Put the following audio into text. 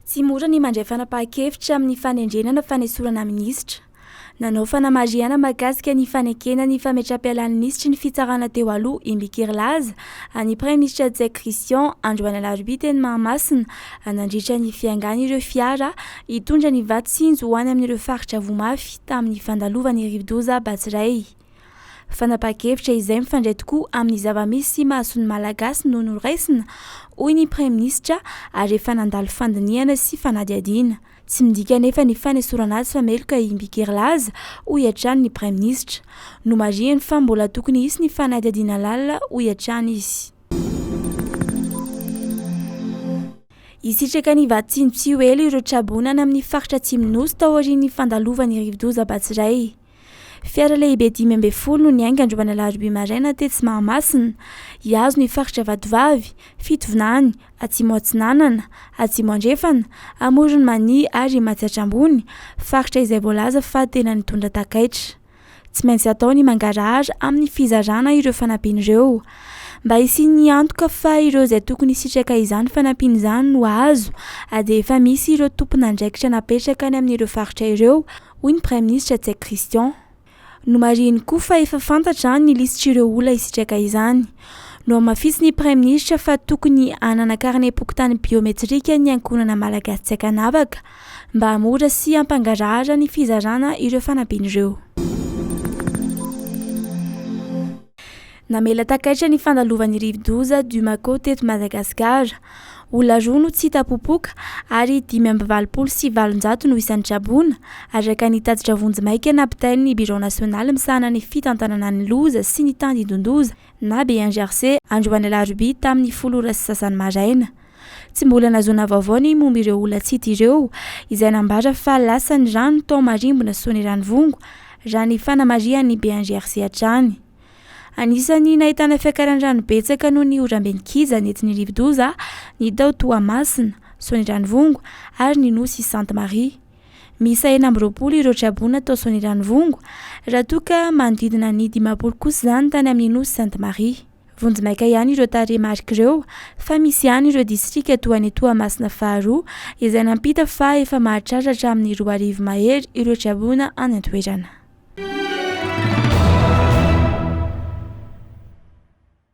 Tsy mora ny mandray fanapahan-kevitra amin'ny fanendrena na fanesorana minisitra. Nanao fanamarihana mahakasika ny fanekena ny fametram-pialan'ny minisitry ny fitsarana teo aloha Imbiky Herilaza ny Praiminisitra Ntsay Christian androany alarobia teny Mahamasina nandritra ny fiaingan'ireo fiara hitondra ny vatsy tsinjo ho any amin'ireo faritra voa mafy tamin'ny fandalovan'ny rivodoza Batsirai. Fanapahan-kevitra izay mifandray tokoa amin'ny zava-misy sy mahasoa ny Malagasy no noraisina, hoy ny Praiminisitra ary efa nandalo fandinihana sy fanadihadiana. Tsy midika anefa ny fanesorana azy fa meloka i Imbiky Herilaza, hoy hatrany ny Praiminisitra. Nomarihiny fa mbola tokony hisy ny fanadihadiana lalina, hoy hatrany izy. Hisitraka ny vatsy tsy ho ela ireo traboina any amin'ny faritra Atsimon'ny Nosy taorian'ny fandalovan'ny rivodoza Batsirai. Fiara lehibe 15 no niainga androany alarobia maraina tetsy Mahamasina, hihazo ny faritra Vatovavy, Fitovinany, Atsimo Atsinanana, Atsimo Andrefana, Amoron'i Mania ary Matsiatra Ambony, faritra izay voalaza fa tena nitondra takaitra. Tsy maintsy atao ny mangarahara amin'ny fizarana ireo fanampiana ireo. Mba hisian'ny antoka fa ireo izay tokony hisitraka izany fanampiana izany no hahazo, dia efa misy ireo tompon'andraikitra napetraka any amin'ireo faritra ireo, hoy ny Praiminisitra Ntsay Christian. Nomarihiny koa fa efa fantatra ny lisitr'ireo olona hisitraka izany. Nohamafisin'ny Praiminisitra fa tokony hanana karnem-pokontany biometrika ny ankohonana malagasy tsy ankanavaka, mba hahamora sy hampangarahara ny fizarana ireo fanampiana ireo. Namela takaitra ny fandalovan'ny rivodoza Dumako teto Madagasikara. Olona roa no tsy hita popoka ary 885 no isan'ny traboina, araka ny tatitra vonjimaika nampitain'ny Birao nasionaly misahana ny fitantanana ny loza sy ny tandindon-doza na BNGRC androany alarobia tamin'ny 10 ora sy sasany maraina. Tsy mbola nahazoana vaovao ny momba ireo olona tsy hita ireo, izay nambara fa lasan'ny rano tao Marimbona Soanieranivongo, raha ny fanamarihan'ny BNGRC hatrany. Anisan'ny nahitana fiakaran'ny rano betsaka noho ny oram-be nikija nentin'ny rivodoza ny tao Toamasina, Soanieranivongo ary ny nosy Sainte Marie. Miisa 26 ireo traboina tao Soanieranivongo, raha toa ka manodidina ny 50 kosa izany tany amin'ny nosy Sainte Marie. Vonjimaika ihany ireo tarehimarika ireo fa misy ihany ireo distrika toa an'i Toamasina faharoa izay nampita fa efa mahatratra hatramin'ny 2000 mahery ireo traboina any an-toerana.